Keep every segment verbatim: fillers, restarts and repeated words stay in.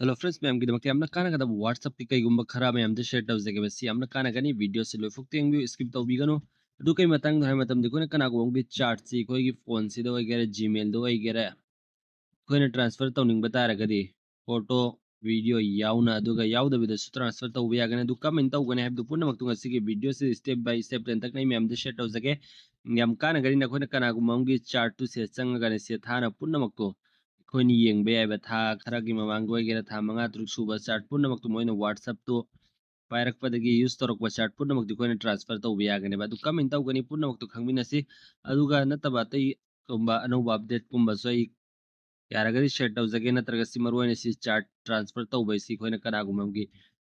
Hello friends, ꯃꯌꯥꯝꯒꯤꯗꯃꯛꯇ ꯌꯥꯝꯅ ꯀꯥꯟꯅꯒꯗꯕ WhatsApp-ꯀꯤ ꯀꯩꯒꯨꯝꯕ ꯈꯔ ꯃꯌꯥꯝꯗ share ꯇꯧꯖꯒꯦ꯫ ꯃꯁꯤ ꯌꯥꯝꯅ ꯀꯥꯟꯅꯒꯅꯤ, video-ꯁꯤ ꯂꯣꯏꯐꯥꯎ ꯌꯦꯡꯕꯤꯌꯨ, skip ꯇꯧꯕꯤꯒꯅꯨ꯫ ꯑꯗꯨ ꯀꯩ ꯃꯇꯥꯡꯗ ꯍꯥꯏꯕ ꯃꯇꯝꯗ, ꯑꯩꯈꯣꯏꯅ ꯀꯅꯥꯒꯨꯝꯕ ꯑꯃꯒꯤ chat-ꯁꯤ ꯑꯩꯈꯣꯏꯒꯤ phone-ꯁꯤꯗ ꯑꯣꯏꯒꯦꯔꯥ, Gmail-ꯗ ꯑꯣꯏꯒꯦꯔꯥ, ꯑꯩꯈꯣꯏꯅ transfer ꯇꯧꯅꯤꯡꯕ ꯇꯥꯔꯒꯗꯤ, photo, video ꯌꯥꯎꯅ, ꯑꯗꯨꯒ ꯌꯥꯎꯗꯕꯤꯗꯁꯨ transfer ꯇꯧꯕ ꯌꯥꯒꯅꯤ꯫ ꯑꯗꯨ ꯀꯃꯥꯏꯅ ꯇꯧꯒꯅꯤ ꯍꯥꯏꯕꯗꯨ ꯄꯨꯝꯅꯃꯛꯇꯨ ꯉꯁꯤꯒꯤ video-ꯁꯤ step by step ꯇꯦꯟꯇꯛꯅ ꯑꯩ ꯃꯌꯥꯝꯗ share ꯇꯧꯖꯒꯦ꯫ ꯌꯥꯝ ꯀꯥꯟꯅꯒꯅꯤ꯫ ꯅꯈꯣꯏꯅ ꯀꯅꯥꯒꯨꯝꯕ ꯑꯃꯒꯤ chat-ꯇꯨ ꯁꯤꯗ ꯆꯪꯉꯒꯅꯦ, ꯁꯤꯗ ꯊꯥꯅ ꯄꯨꯝꯅꯃꯛꯇꯨ ꯑꯩꯈꯣꯏꯅ ꯌꯦꯡꯕ ꯌꯥꯏꯕ꯫ ꯊꯥ ꯈꯔꯒꯤ ꯃꯃꯥꯡꯒꯤ ꯑꯣꯏꯒꯦꯔꯥ, ꯊꯥ ꯃꯉꯥ ꯇꯔꯨꯛ ꯁꯨꯕ chat ꯄꯨꯝꯅꯃꯛꯇꯨ, ꯃꯣꯏꯅ WhatsApp-ꯇꯨ ꯄꯥꯏꯔꯛꯄꯗꯒꯤ use ꯇꯧꯔꯛꯄ chat ꯄꯨꯝꯅꯃꯛꯇꯨ ꯑꯩꯈꯣꯏꯅ transfer ꯇꯧꯕ ꯌꯥꯒꯅꯦꯕ꯫ ꯑꯗꯨ ꯀꯃꯥꯏꯅ ꯇꯧꯒꯅꯤ, ꯄꯨꯝꯅꯃꯛꯇꯨ ꯈꯪꯃꯤꯟꯅꯁꯤ꯫ ꯑꯗꯨꯒ ꯅꯠꯇꯕ ꯑꯇꯩꯒꯨꯝꯕ ꯑꯅꯧꯕ update-ꯀꯨꯝꯕꯁꯨ ꯑꯩ ꯌꯥꯔꯒꯗꯤ share ꯇꯧꯖꯒꯦ, ꯅꯠꯇ꯭ꯔꯒ ꯁꯤ ꯃꯔꯨꯑꯣꯏꯅ ꯁꯤ chat transfer ꯇꯧꯕ ꯍꯥꯏꯁꯤ ꯑꯩꯈꯣꯏꯅ ꯀꯅꯥꯒꯨꯝꯕ ꯑꯃꯒꯤ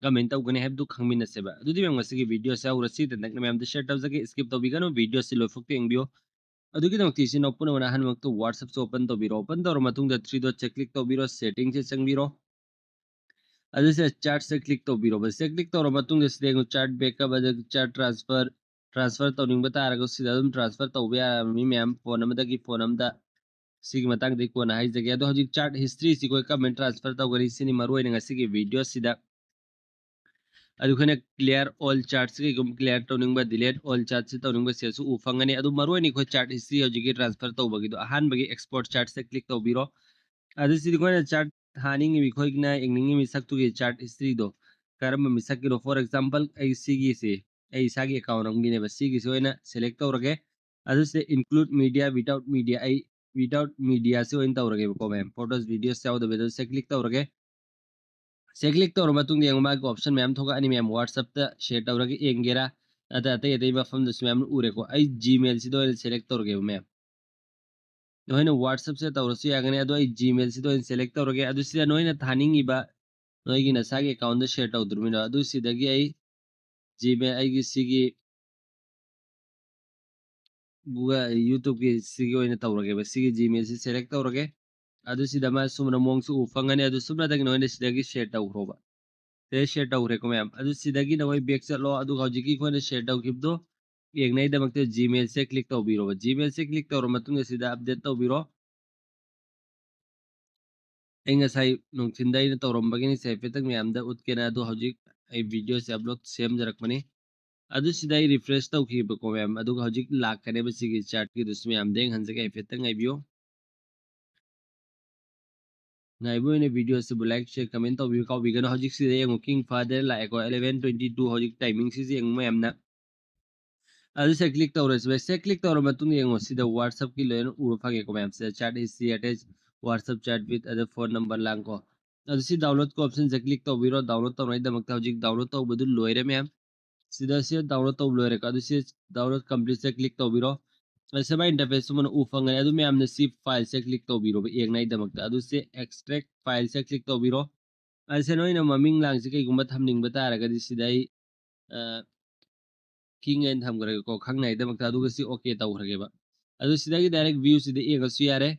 ꯀꯃꯥꯏꯅ ꯇꯧꯒꯅꯤ ꯍꯥꯏꯕꯗꯨ ꯈꯪꯃꯤꯟꯅꯁꯦꯕ꯫ ꯑꯗꯨꯗꯤ ꯃꯌꯥꯝ, ꯉꯁꯤꯒꯤ video-ꯁꯦ ꯍꯧꯔꯁꯤ꯫ ꯇꯦꯟꯇꯛꯅ ꯃꯌꯥꯝꯗ share ꯇꯧꯖꯒꯦ, skip ꯇꯧꯕꯤꯒꯅꯨ, video-ꯁꯤ ꯂꯣꯏꯐꯥꯎ ꯌꯦꯡꯕꯤꯌꯨ꯫ ꯑꯗꯨꯒꯤꯗꯃꯛꯇ ꯏꯆꯤꯟ ꯏꯅꯥꯎ ꯄꯨꯝꯅꯃꯛꯅ ꯑꯍꯥꯟꯕꯃꯛꯇ WhatsApp-ꯁꯦ open ꯇꯧꯕꯤꯔꯣ꯫ Open ꯇꯧꯔꯕ ꯃꯇꯨꯡꯗ three dot-ꯁꯦ click ꯇꯧꯕꯤꯔꯣ, setting-ꯁꯦ ꯆꯪꯕꯤꯔꯣ꯫ ꯑꯗꯨ ꯁꯤꯗ chat-ꯁꯦ click ꯇꯧꯕꯤꯔꯣꯕ꯫ ꯁꯤꯗ click ꯇꯧꯔꯕ ꯃꯇꯨꯡꯗ ꯁꯤꯗ ꯌꯦꯡꯉꯨ, chat backup, ꯑꯗꯒꯤ chat transfer, transfer ꯇꯧꯅꯤꯡꯕ ꯇꯥꯔꯒꯁꯨ ꯁꯤꯗ ꯑꯗꯨꯝ transfer ꯇꯧꯕ ꯌꯥꯔꯕꯅꯤ ꯃꯌꯥꯝ, phone ꯑꯃꯗꯒꯤ phone ꯑꯃꯗ꯫ ꯁꯤꯒꯤ ꯃꯇꯥꯡꯗ ꯑꯩ ꯀꯣꯟꯅ ꯍꯥꯏꯖꯒꯦ꯫ ꯑꯗꯣ ꯍꯧꯖꯤꯛ chat history-ꯁꯤ ꯑꯩꯈꯣꯏ ꯀꯃꯥꯏꯅ transfer ꯇꯧꯒꯅꯤ, ꯁꯤꯅꯤ ꯃꯔꯨ ꯑꯣꯏꯅ ꯉꯁꯤꯒꯤ video-ꯁꯤꯗ꯫ ꯑꯗꯨ ꯑꯩꯈꯣꯏꯅ clear all chat-ꯁꯤ ꯀꯩꯒꯨꯝꯕ clear ꯇꯧꯅꯤꯡꯕ, delete all chat-ꯁꯤ ꯇꯧꯅꯤꯡꯕ, ꯁꯤꯗꯁꯨ ꯎ ꯐꯪꯒꯅꯤ꯫ ꯑꯗꯨ ꯃꯔꯨ ꯑꯣꯏꯅ ꯑꯩꯈꯣꯏ chat history ꯍꯧꯖꯤꯛꯀꯤ transfer ꯇꯧꯕꯒꯤꯗꯣ, ꯑꯍꯥꯟꯕꯒꯤ export chat-ꯁꯦ click ꯇꯧꯕꯤꯔꯣ꯫ ꯑꯗꯨ ꯁꯤꯗꯤ ꯑꯩꯈꯣꯏꯅ chat ꯊꯥꯅꯤꯡꯉꯤꯕ, ꯑꯩꯈꯣꯏꯅ ꯌꯦꯡꯅꯤꯡꯉꯤꯕ ꯃꯤꯁꯛꯇꯨꯒꯤ chat history-ꯗꯣ ꯀꯔꯝꯕ ꯃꯤꯁꯛꯀꯤꯅꯣ, for example, ꯑꯩ ꯁꯤꯒꯤꯁꯤ, ꯑꯩ ꯏꯁꯥꯒꯤ account ꯑꯃꯒꯤꯅꯦꯕ, ꯁꯤꯒꯤꯁꯤ ꯑꯣꯏꯅ select ꯇꯧꯔꯒꯦ꯫ ꯑꯗꯨ ꯁꯤꯗ include media, without media, ꯑꯩ without media-ꯁꯤ ꯑꯣꯏꯅ ꯇꯧꯔꯒꯦꯕꯀꯣ ꯃꯌꯥꯝ, photos, videos ꯌꯥꯎꯗꯕꯤꯗ꯫ ꯁꯤꯗ click ꯇꯧꯔꯒꯦ꯫ ꯁꯤꯗ click ꯇꯧꯔ ꯃꯇꯨꯡꯗ ꯌꯦꯡꯉꯨ, ꯃꯥꯒꯤ option ꯃꯌꯥꯝ ꯊꯣꯛꯂꯛꯑꯅꯤ ꯃꯌꯥꯝ, WhatsApp-ꯇ share ꯇꯧꯔꯒ ꯌꯦꯡꯒꯦꯔꯥ, ꯑꯗ ꯑꯇꯩ ꯑꯇꯩ ꯃꯐꯝꯗꯁꯨ ꯃꯌꯥꯝ ꯎꯔꯦꯀꯣ꯫ ꯑꯩ Gmail-ꯁꯤꯗ ꯑꯣꯏꯅ select ꯇꯧꯔꯒꯦꯕ ꯃꯌꯥꯝ꯫ ꯅꯈꯣꯏꯅ WhatsApp-ꯁꯦ ꯇꯧꯔꯁꯨ ꯌꯥꯒꯅꯤ, ꯑꯗꯣ ꯑꯩ Gmail-ꯁꯤꯗ ꯑꯣꯏꯅ select ꯇꯧꯔꯒꯦ꯫ ꯑꯗꯨ ꯁꯤꯗ ꯅꯈꯣꯏꯅ ꯊꯥꯅꯤꯡꯉꯤꯕ, ꯅꯣꯏꯒꯤ ꯅꯁꯥꯒꯤ account-ꯗ share ꯇꯧꯗ꯭ꯔꯤꯕꯅꯤꯅ, ꯑꯗꯨ ꯁꯤꯗꯒꯤ ꯑꯩ Gmail, ꯑꯩꯒꯤ ꯁꯤꯒꯤ Google, YouTube-ꯀꯤ ꯁꯤꯒꯤ ꯑꯣꯏꯅ ꯇꯧꯔꯒꯦꯕ꯫ ꯁꯤꯒꯤ Gmail-ꯁꯤ select ꯇꯧꯔꯒꯦ꯫ ꯑꯗꯨ ꯁꯤꯗ ꯃꯥ ꯁꯨꯝꯅ ꯃꯑꯣꯡꯁꯨ ꯎ ꯐꯪꯒꯅꯤ꯫ ꯑꯗꯨ ꯁꯨꯞꯅꯇꯒꯤ ꯅꯈꯣꯏꯅ ꯁꯤꯗꯒꯤ share ꯇꯧꯈ꯭ꯔꯣꯕ꯫ ꯁꯤꯗ share ꯇꯧꯈ꯭ꯔꯦꯀꯣ ꯃꯌꯥꯝ꯫ ꯑꯗꯨ ꯁꯤꯗꯒꯤ ꯅꯈꯣꯏ back ꯆꯠꯂꯣ꯫ ꯑꯗꯨꯒ ꯍꯧꯖꯤꯛꯀꯤ ꯑꯩꯈꯣꯏꯅ share ꯇꯧꯈꯤꯕꯗꯣ ꯌꯦꯡꯅꯉꯥꯏꯗꯃꯛꯇ Gmail-ꯁꯦ click ꯇꯧꯕꯤꯔꯣꯕ꯫ Gmail-ꯁꯦ click ꯇꯧꯔ ꯃꯇꯨꯡꯗ ꯁꯤꯗ update ꯇꯧꯕꯤꯔꯣ꯫ ꯑꯩ ꯉꯁꯥꯏ ꯅꯨꯡꯊꯤꯟꯗ ꯑꯩꯅ ꯇꯧꯔꯝꯕꯒꯤꯅꯤ, ꯁꯦ ꯍꯥꯏꯐꯦꯠꯇꯪ ꯃꯌꯥꯝꯗ ꯎꯠꯀꯦꯅ꯫ ꯑꯗꯣ ꯍꯧꯖꯤꯛ ꯑꯩ ꯚꯤꯗꯤꯑꯣꯁꯦ ꯑꯞꯂꯣꯗ ꯁꯦꯝꯖꯔꯛꯄꯅꯤ꯫ ꯑꯗꯨ ꯁꯤꯗ ꯑꯩ ꯔꯤꯐ꯭ꯔꯦꯁ ꯇꯧꯈꯤꯕꯀꯣ ꯃꯌꯥꯝ, ꯑꯗꯨꯒ ꯍꯧꯖꯤꯛ ꯂꯥꯛꯀꯅꯦꯕ ꯁꯤꯒꯤ ꯆꯥꯔꯠꯀꯤꯗꯨꯁꯨ꯫ ꯃꯌꯥꯝꯗ ꯌꯦꯡꯍꯟꯖꯒꯦ, ꯍꯥꯏꯐꯦꯠꯇꯪ ꯉꯥꯏꯕꯤꯌꯨ꯫ ꯉꯥꯏꯕ ꯑꯣꯏꯅ ꯚꯤꯗꯤꯑꯣꯁꯤꯕꯨ ꯂꯥꯏꯛ, ꯁꯤꯌꯔ, ꯀꯃꯦꯟ ꯇꯧꯕꯤꯌꯨ ꯀꯥꯎꯕꯤꯒꯅꯨ꯫ ꯍꯧꯖꯤꯛꯁꯤꯗ ꯌꯦꯡꯉꯨ, ꯀꯤꯡ ꯐꯥꯗꯔ ꯂꯥꯛꯑꯦꯀꯣ, eleven twenty two ꯍꯧꯖꯤꯛ ꯇꯥꯏꯃꯤꯡꯁꯤꯁꯨ ꯌꯦꯡꯉꯨ ꯃꯌꯥꯝꯅ꯫ ꯑꯗꯨ ꯁꯦ ꯀ꯭ꯂꯤꯛ ꯇꯧꯔꯁꯤ ꯚꯥꯏ꯫ ꯁꯦ ꯀ꯭ꯂꯤꯛ ꯇꯧꯔ ꯃꯇꯨꯡꯗ ꯌꯦꯡꯉꯣ, ꯁꯤꯗ WhatsApp-ꯀꯤ ꯂꯣꯏꯅ ꯎꯕ ꯐꯪꯉꯦꯀꯣ ꯃꯌꯥꯝꯁꯤꯗ꯫ Chat history attach, WhatsApp chat with other phone number ꯂꯥꯡꯀꯣ꯫ ꯑꯗꯨ ꯁꯤ ꯗꯥꯎꯟꯂꯣꯗꯀꯤ ꯑꯣꯞꯁꯟꯁꯦ ꯀ꯭ꯂꯤꯛ ꯇꯧꯕꯤꯔꯣ꯫ ꯗꯥꯎꯟꯂꯣꯗ ꯇꯧꯅꯉꯩꯗꯃꯛꯇ ꯍꯧꯖꯤꯛ ꯗꯥꯎꯟꯂꯣꯗ ꯇꯧꯕꯗꯨ ꯂꯣꯏꯔꯦ ꯃꯌꯥꯝ꯫ ꯁꯤꯗ ꯁꯤ ꯗꯥꯎꯟꯂꯣꯗ ꯇꯧꯕ ꯂꯣꯏꯔꯦꯀꯣ꯫ ꯑꯗꯨ ꯁꯤ ꯗꯥꯎꯟꯂꯣꯗ ꯀꯝꯄ꯭ꯂꯤꯠꯁꯦ ꯀ꯭ꯂꯤꯛ ꯇꯧꯕꯤꯔꯣ꯫ ꯑꯁꯦ ꯃꯥꯏ ꯏꯟꯇꯔꯐꯦꯁ ꯁꯨꯃꯥꯏꯅ ꯎ ꯐꯪꯒꯅꯤ꯫ ꯑꯗꯨ ꯃꯌꯥꯝꯅ ꯁꯤ ꯐꯥꯏꯜꯁꯦ ꯀ꯭ꯂꯤꯛ ꯇꯧꯕꯤꯔꯣꯕ ꯌꯦꯡꯅꯉꯩꯗꯃꯛꯇ꯫ ꯑꯗꯨ ꯁꯤ ꯑꯦꯛꯁꯇ꯭ꯔꯦꯛ ꯐꯥꯏꯜꯁꯦ ꯀ꯭ꯂꯤꯛ ꯇꯧꯕꯤꯔꯣ꯫ ꯑꯁꯦ ꯅꯣꯏꯅ ꯃꯃꯤꯡ ꯂꯥꯡꯁꯤ ꯀꯩꯒꯨꯝꯕ ꯊꯝꯅꯤꯡꯕ ꯇꯥꯔꯒꯗꯤ ꯁꯤꯗ ꯑꯩ, ꯑ, ꯀꯤꯡ ꯑꯅ ꯊꯝꯈ꯭ꯔꯒꯦꯀꯣ ꯈꯪꯅꯉꯩꯗꯃꯛꯇ꯫ ꯑꯗꯨꯒ ꯁꯤ ꯑꯣꯀꯦ ꯇꯧꯈ꯭ꯔꯒꯦꯕ꯫ ꯑꯗꯨ ꯁꯤꯗꯒꯤ ꯗꯥꯏꯔꯦꯛ ꯚ꯭ꯌꯨꯁꯤꯗ ꯌꯦꯡꯉꯁꯨ ꯌꯥꯔꯦ꯫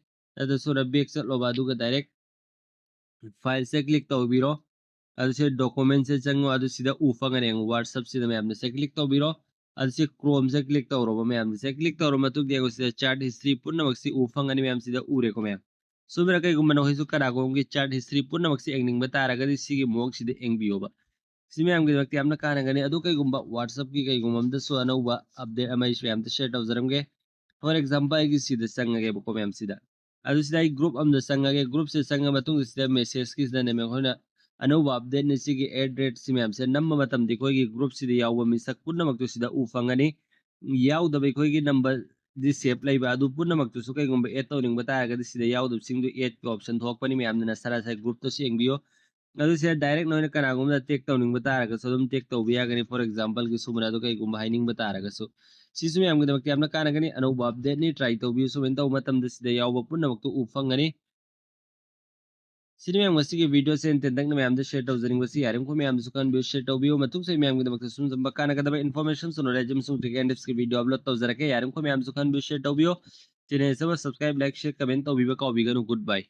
ꯑꯗꯨ ꯁꯣꯝꯗ ꯕꯦꯛ ꯆꯠꯂꯣꯕ, ꯑꯗꯨꯒ ꯗꯥꯏꯔꯦꯛ ꯐꯥꯏꯜꯁꯦ ꯀ꯭ꯂꯤꯛ ꯇꯧꯕꯤꯔꯣ꯫ ꯑꯗꯨ ꯁꯤ ꯗꯣꯀꯨꯃꯦꯟꯁꯦ ꯆꯪꯉꯣ꯫ ꯑꯗꯨ ꯁꯤꯗ ꯎ ꯐꯪꯒꯅꯤ ꯌꯦꯡꯉꯣ, WhatsApp-ꯁꯤꯗ ꯃꯌꯥꯝꯅ ꯁꯦ ꯀ꯭ꯂꯤꯛ ꯇꯧꯕꯤꯔꯣ꯫ ꯑꯗꯨ ꯁꯤ Chrome-ꯁꯦ ꯀ꯭ꯂꯤꯛ ꯇꯧꯔꯣꯕ ꯃꯌꯥꯝꯅ꯫ ꯁꯦ ꯀ꯭ꯂꯤꯛ ꯇꯧꯔ ꯃꯇꯨꯡꯗ ꯌꯦꯡꯉꯣ, ꯁꯤꯗ ꯆꯥꯔꯠ ꯍꯤꯁꯇ꯭ꯔꯤ ꯄꯨꯝꯅꯃꯛꯁꯤ ꯎ ꯐꯪꯒꯅꯤ ꯃꯌꯥꯝ, ꯁꯤꯗ ꯎꯔꯦꯀꯣ ꯃꯌꯥꯝ꯫ ꯁꯣꯝꯗ ꯀꯩꯒꯨꯝꯕ ꯅꯈꯣꯏꯁꯨ ꯀꯅꯥꯒꯨꯝꯕꯒꯤ ꯆꯥꯔꯠ ꯍꯤꯁꯇ꯭ꯔꯤ ꯄꯨꯝꯅꯃꯛꯁꯤ ꯌꯦꯡꯅꯤꯡꯕ ꯇꯥꯔꯒꯗꯤ ꯁꯤꯒꯤ ꯃꯑꯣꯡꯁꯤꯗ ꯌꯦꯡꯕꯤꯌꯣꯕ꯫ ꯁꯤ ꯃꯌꯥꯝꯒꯤꯗꯃꯛꯇ ꯌꯥꯝꯅ ꯀꯥꯟꯅꯒꯅꯤ꯫ ꯑꯗꯨ ꯀꯩꯒꯨꯝꯕ WhatsApp-ꯀꯤ ꯀꯩꯒꯨꯝꯕ ꯑꯝꯗꯁꯨ ꯑꯅꯧꯕ ꯑꯞꯗꯦꯠ ꯑꯃ ꯑꯩꯁꯨ ꯃꯌꯥꯝꯗ ꯁꯤꯌꯔ ꯇꯧꯖꯔꯝꯒꯦ꯫ For example, ꯑꯩꯒꯤ ꯁꯤꯗ ꯆꯪꯉꯒꯦꯕꯀꯣ ꯃꯌꯥꯝꯁꯤꯗ꯫ ꯑꯗꯨ ꯁꯤꯗ ꯑꯩ ꯒ꯭ꯔꯨꯞ ꯑꯃꯗ ꯆꯪꯉꯒꯦ꯫ ꯒ꯭ꯔꯨꯞꯁꯦ ꯆꯪꯉ ꯃꯇꯨꯡꯗ ꯁꯤꯗ ꯃꯦꯁꯦꯖꯀꯤꯁꯤꯗꯅꯦ ꯑꯩꯈꯣꯏꯅ ꯑꯅꯧꯕ ꯑꯞꯗꯦꯠꯅꯤ ꯁꯤꯒꯤ ꯑꯦꯠ ꯔꯦꯠꯁꯤ ꯃꯌꯥꯝꯁꯦ ꯅꯝꯕ ꯃꯇꯝꯗ ꯑꯩꯈꯣꯏꯒꯤ ꯒ꯭ꯔꯨꯞꯁꯤꯗ ꯌꯥꯎꯕ ꯃꯤꯁꯛ ꯄꯨꯝꯅꯃꯛꯇꯨ ꯁꯤꯗ ꯎ ꯐꯪꯒꯅꯤ꯫ ꯌꯥꯎꯗꯕ ꯑꯩꯈꯣꯏꯒꯤ ꯅꯝꯕꯔꯗꯤ ꯁꯦꯞ ꯂꯩꯕ ꯑꯗꯨ ꯄꯨꯝꯅꯃꯛꯇꯨꯁꯨ ꯀꯩꯒꯨꯝꯕ ꯑꯦꯠ ꯇꯧꯅꯤꯡꯕ ꯇꯥꯔꯒꯗꯤ ꯁꯤꯗ ꯌꯥꯎꯗꯕꯁꯤꯡꯗꯨ ꯑꯦꯠꯀꯤ ꯑꯣꯞꯁꯟ ꯊꯣꯛꯄꯅꯤ꯫ ꯃꯌꯥꯝꯅ ꯅꯁꯥ ꯅꯁꯥꯒꯤ ꯒ꯭ꯔꯨꯞꯇꯁꯨ ꯌꯦꯡꯕꯤꯌꯨ꯫ ꯑꯗꯨ ꯁꯤꯗ ꯗꯥꯏꯔꯦꯛ ꯅꯣꯏꯅ ꯀꯅꯥꯒꯨꯝꯕꯗ ꯇꯦꯛ ꯇꯧꯅꯤꯡꯕ ꯇꯥꯔꯒꯁꯨ ꯑꯗꯨꯝ ꯇꯦꯛ ꯇꯧꯕ ꯌꯥꯒꯅꯤ꯫ For example-ꯒꯤ ꯁꯨꯃꯥꯏꯅ ꯑꯗꯨ ꯀꯩꯒꯨꯝꯕ ꯍꯥꯏꯅꯤꯡꯕ ꯇꯥꯔꯒꯁꯨ ꯁꯤꯁꯨ ꯃꯌꯥꯝꯒꯤꯗꯃꯛꯇ ꯌꯥꯝꯅ ꯀꯥꯟꯅꯒꯅꯤ꯫ ꯑꯅꯧꯕ ꯑꯞꯗꯦꯠꯅꯤ, ꯇ꯭ꯔꯥꯏ ꯇꯧꯕꯤꯌꯨ꯫ ꯁꯨꯃꯥꯏꯅ ꯇꯧꯕ ꯃꯇꯝꯗ ꯁꯤꯗ ꯌꯥꯎꯕ ꯄꯨꯝꯅꯃꯛꯇꯨ ꯎ ꯐꯪꯒꯅꯤ꯫ ꯁꯤꯅꯤ ꯃꯌꯥꯝ ꯉꯁꯤꯒꯤ ꯚꯤꯗꯤꯑꯣꯁꯦ ꯑꯩꯅ ꯇꯦꯟꯇꯛꯅ ꯃꯌꯥꯝꯗ ꯁꯤꯌꯔ ꯇꯧꯖꯅꯤꯡꯕꯁꯤ꯫ ꯌꯥꯔꯤꯃꯈꯣꯏ ꯃꯌꯥꯝꯁꯨ ꯈꯟꯕꯤꯌꯨ, ꯁꯤꯌꯔ ꯇꯧꯕꯤꯌꯨ꯫ ꯃꯇꯨꯡꯁꯨ ꯑꯩ ꯃꯌꯥꯝꯒꯤꯗꯃꯛꯇ ꯁꯨꯝ ꯁꯨꯝꯕ ꯀꯥꯟꯅꯒꯗꯕ information ꯁꯨ knowledge ꯑꯃꯁꯨꯡ trick and tips-ꯀꯤ ꯚꯤꯗꯤꯑꯣ ꯑꯞꯂꯣꯗ ꯇꯧꯖꯔꯛꯀꯦ꯫ ꯌꯥꯔꯤꯃꯈꯣꯏ ꯃꯌꯥꯝꯁꯨ ꯈꯟꯕꯤꯌꯨ, ꯁꯤꯌꯔ ꯇꯧꯕꯤꯌꯨ꯫ ꯆꯦꯅꯦꯜꯁꯤ ꯑꯃ subscribe, like, share, comment ꯇꯧꯕꯤꯕ ꯀꯥꯎꯕꯤꯒꯅꯨ꯫ Good bye꯫